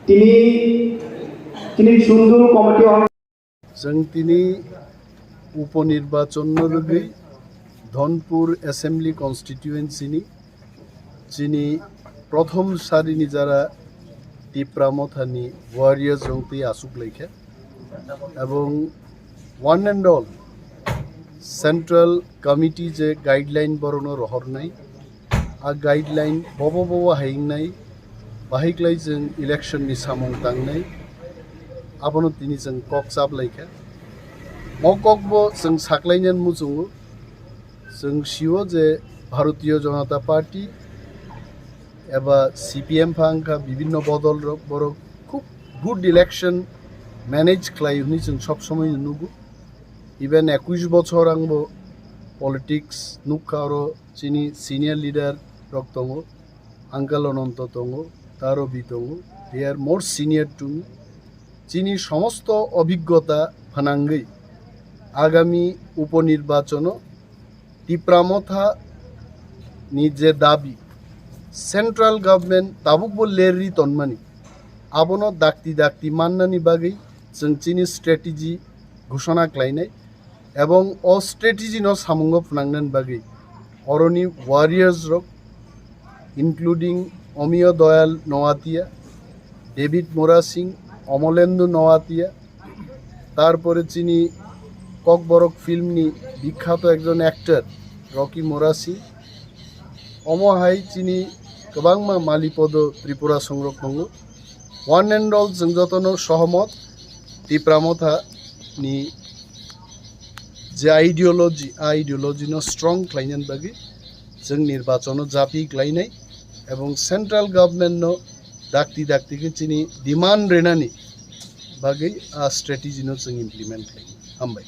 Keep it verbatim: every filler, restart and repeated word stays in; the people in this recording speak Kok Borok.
Tini, tini sundor committee on. Chwng tini upo nirbachon no rwgwi Dhonpur Assembly Constituency ni chini prothom sari ni jara Tipra Motha ni warriors rok twi aswk laikha, ebong one and all Central Committee je guideline borok no rohor nai, a guideline bobo bobo hai wngnai, bahai klai chwng election ni samung tangnai, abono tini chwng kok chap laikha. Mo kok bo chwng saklainani muchungo, chwng sio je Bharatiya Janata Party eba C P M pha wngkha, bibinno bodol rok, borok khub good election manage khlai hwnwi chwng sob somoi nugo. Even ekush bochor ang bo politics nukha, oro chini senior leader rok tongo, Uncle Ananto tongo, Tarobi tongo, they are more senior to me. Chini somosto obhiggota phanangwi agami upo nirbachono Tipra Motha ni je dabi, central government tabukbo lerwi tonmani, abono dakti dakti mannani bagwi chwng chini strategy ghoshona khlainai, ebong o strategy no samungo phnangnani bagwi oroni warriors rok, including Omiyo Doyal Noatia, David Murasing, Omolendu Noatia, tarpore chini Kokborok film ni bikkhato ekjon actor Rocky Murasing, omo hai chini kwbangma malipodo Tripura songrok tongo. One and all, chwng jotono sohomot Tipra Motha ni je ideology, a ideology no strong khlainani bagwi chwng nirbachono japi khlainai ebong central government no dakti dakti khe chini demand renani bagwi a strategy no chwng implement khlainai. Hambai.